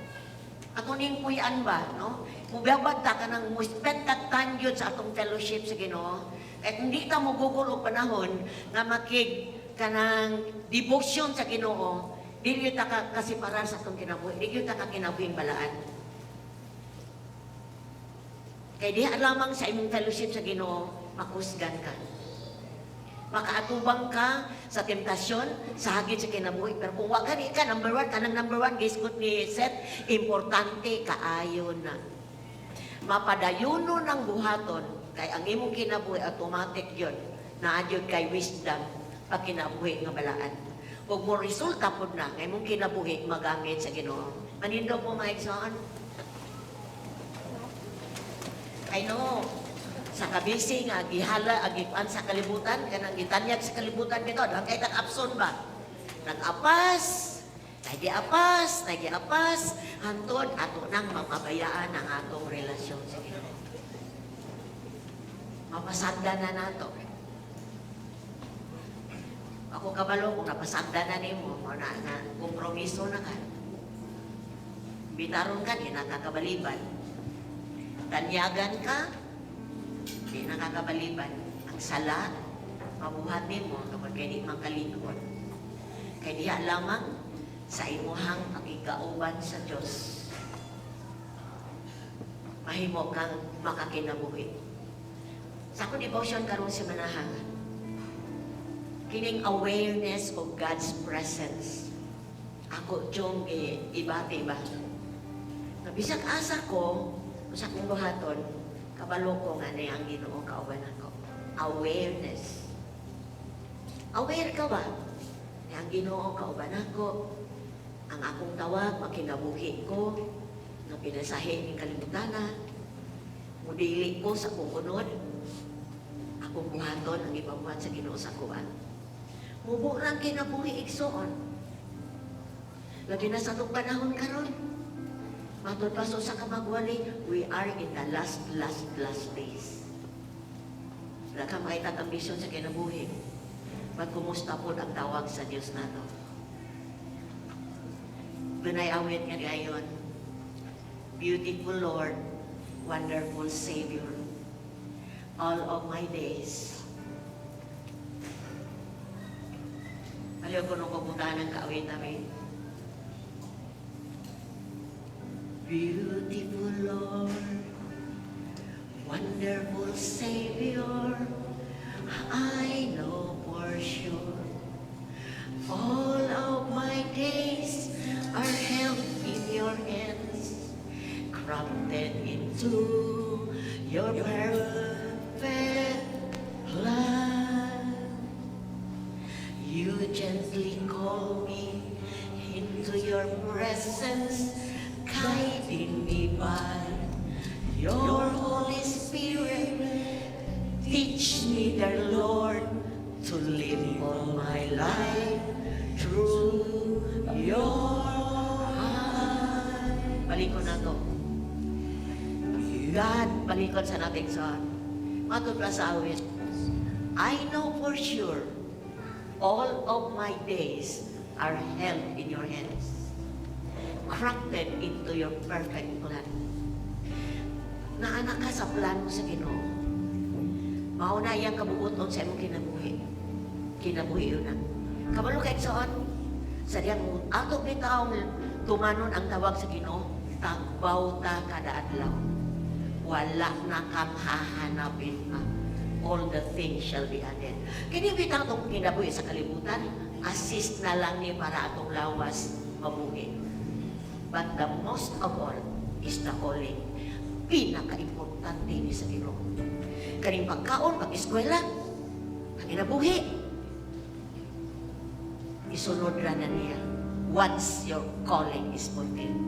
Ato ning puy-an ba, no? Mubabad ta kanang mo spend that time yun sa atong fellowship sa Ginoo. Kay kung di ta mo gugol og panahon nga makig kanang devotion sa Ginoo, dili ta ka kaseparar sa atong kinabuhi, dili ta ka kinabuhing balaan. Kay diha lamang sa imong fellowship sa Ginoo, makusgan ka. Makaatubang ka sa temptasyon, sa hagit sa kinabuhi. Pero kung wa gani ka, number one, kanang number one, gisgot ni Seth, importante kaayo na. Mapadayuno ng buhaton, kay ang imong kinabuhi, automatic yun, naa gyud kay wisdom pag kinabuhi nga balaan. Kung mo resulta po na, nga imong kinabuhi magamit sa Ginoo. Manindog mo, mga igsoon. I know, sa kabisi nga gihala agikuan sa kalibutan, kanang gitanyag sa kalibutan bitaw, daghan kay tag abson ba, nag-apas, nagiapas, nagiapas, hantod ato nang mapabayaan ang atong relasyon sa Ginoo, mapasagda na nato. Ako kabalo kung napasagda na nimo mo na nga kompromiso na ka, bitaron ka, di nakakabaliban, tanyagan ka. Di nakakabaliban. Ang sala, mabuhat nimo tungod kay di man kalig-on. Kay diha lamang sa imuhang pakigkauban sa Dios, mahimo kang makakinabuhi. Sa akong devotion karong semanaha, kining awareness of God's presence, ako jung ibati ba? Nga bisag asa ko, sa akong buhaton, kabalo ko nga na ang Ginoo kauban ako. Awareness. Aware ka ba? Na ang Ginoo kauban ako. Ang akong tawag, makinabuhi ko, nga pinasahi ning kalibutan, mudili ko sa akong unod, akong buhaton ang ipabuhat sa Ginoo sa akoa. Mubo rang kinabuhi, igsoon. Labi na sa atong panahon karon. Matod pa sa kamagwali, we are in the last, last, last days. Wala ka makita ang ambisyon sa kinabuhi. But kumusta po ang tawag sa Diyos nato? Dunay awit nga gayon. "Beautiful Lord, wonderful Savior, all of my days." Aliw ko nung pupuntahan ng kaawit namin. "Beautiful Lord, wonderful Savior, I know for sure all of my days are held in your hands, crafted into your perfect plan. You gently call me into your presence, guiding me by your Holy Spirit. Teach me, dear Lord, to live all my life through your eyes." Balikon na to. God, balikon sa nating sa matod pa sa awit. I know for sure all of my days are held in your hands, crafted into your perfect plan. Naa na ka sa plano sa Ginoo. Mao na iyang kabubuton sa imong kinabuhi. Kinabuhi yun na. Kabalo kay igsoon, sa diyang ato bitawng tumanon ang tawag sa Ginoo, tagbaw ta kada adlaw. Wala na kang hahanapin pa. All the things shall be added. Kini bitang atong kinabuhi sa kalibutan, assist na lang ni para atong lawas mabuhi. But the most of all is the calling. Pinaka-importante ni sa Ginoo. Kaning pagkaon, pag-eskwela, ang kinabuhi, isunod ra na niya once your calling is fulfilled.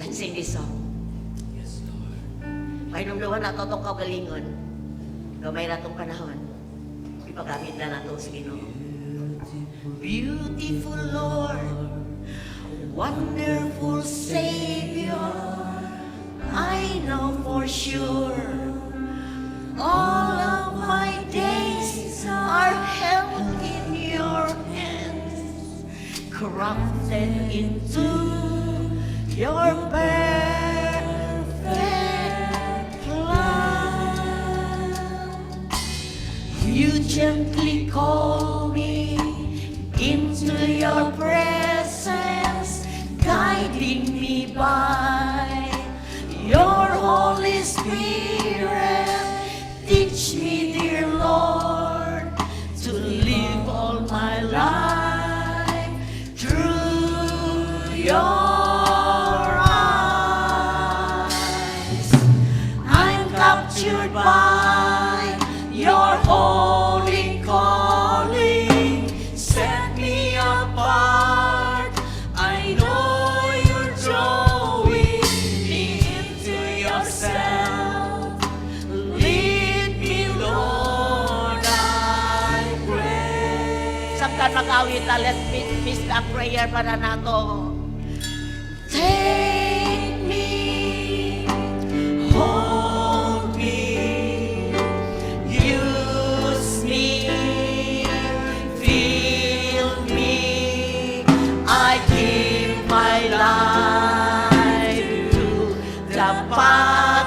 Let's sing this song. Yes, Lord. Pahinumduman nato itong kaugalingon. Gamay na itong panahon. Ipagamit na nato sa Ginoo. "Beautiful Lord, wonderful Savior, I know for sure all of my days are held in your hands, crafted into your perfect plan. You gently call me into your presence, guiding me by your Holy Spirit. Teach me, dear Lord, to live all my life through your eyes. I'm captured by your holy calling. Set me apart. I know you're drawing me into yourself. Lead me, Lord, I pray." Samtang mag-awit ta, let me miss ang prayer para nato. "Take me, hold me, use me, fill me. I give my life to the Father."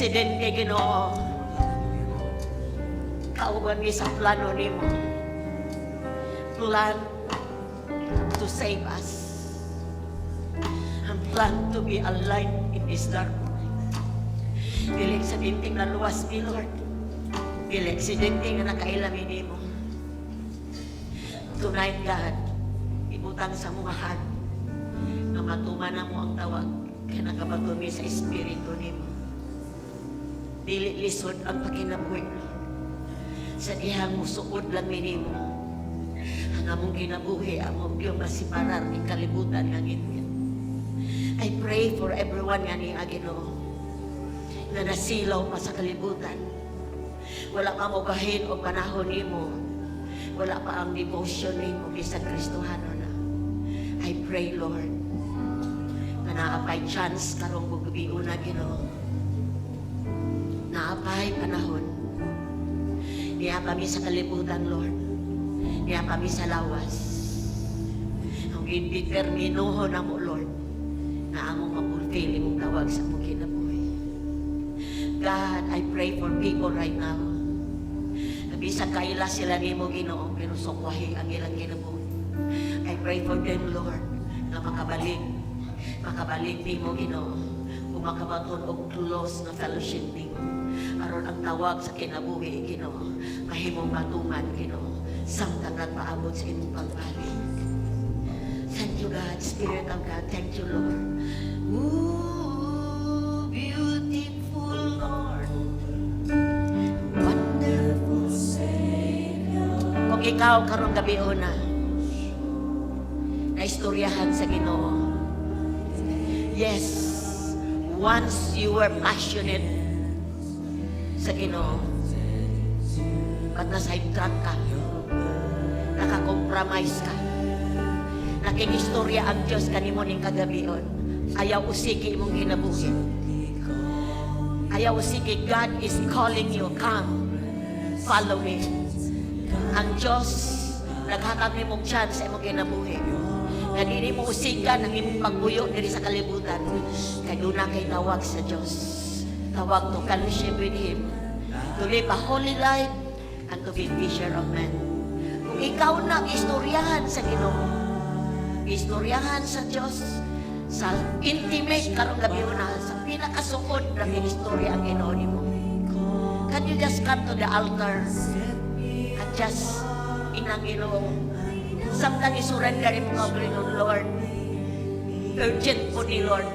Aksidente, Ginoo. Kauban mi sa plano nimo. Plan to save us. Ang plan to be a light in this dark world. Dili aksidente nga naluwas mi, Lord. Dili aksidente nga nakaila mi nimo. Tonight, God, ibutang sa mga heart nga matuman namo ang tawag kay nakabaton mi sa Espiritu nimo. Dili lisod ang pagkinabuhi, Lord. Sa dihang musuod lang mi nimo. Ang among kinabuhi, among Diyos masiparar ni kalibutan nga ngitngit. I pray for everyone nga ni Ginoo na nasilaw pa sa kalibutan. Wala pa mogahin og panahon nimo. Wala pa ang devotion nimo bisan Kristohano na. I pray, Lord, nga naa pay chance karong gabiuna, Ginoo. Naa pay panahon. Niya kami sa kalibutan, Lord. Niya kami sa lawas. Ang gideterminuhon namo, Lord, na among ma-fulfill imong tawag sa among kinabuhi. God, I pray for people right now. Bisag kaila sila nimo, Ginoo, pero sukwahi ang ilang kinabuhi. I pray for them, Lord, nga makabalik. Makabalik nimo, Ginoo, ug makabaton og close na fellowship nimo. Aron ang tawag sa kinabuhi, Ginoo, mahimong matuman, Ginoo, samtang nagpaabot sa imong pagbalik. Thank you, God. Spirit of God, thank you, Lord. Ooh, beautiful Lord. Wonderful Savior. Kung ikaw karong gabiuna, naistoryahan sa Ginoo. Yes, once you were passionate sa Ginoo, but na-sidetrack ka, naka-compromise ka, nakigistorya ang Diyos kanimo ning kagabion. Ayaw usiki imong kinabuhi. Ayaw usiki, God is calling you, "Come, follow me." Ang Diyos, naghatag nimong chance sa imong kinabuhi. Nga dili mo usigan ang imong pagbuyo diri sa kalibutan. Kay duna kay tawag sa Diyos. Tawag to fellowship with Him. To live a holy life and to be fisher of men. Kung ikaw na istoryahan sa Ginoo, istoryahan sa Diyos, sa intimate karong gabiuna, sa pinakasuod na istorya ang Ginoo nimo. Can you just come to the altar at just inang Ginoo? Samtang i-surrender mo nga Ginoo, "Lord, urgent po ni Lord."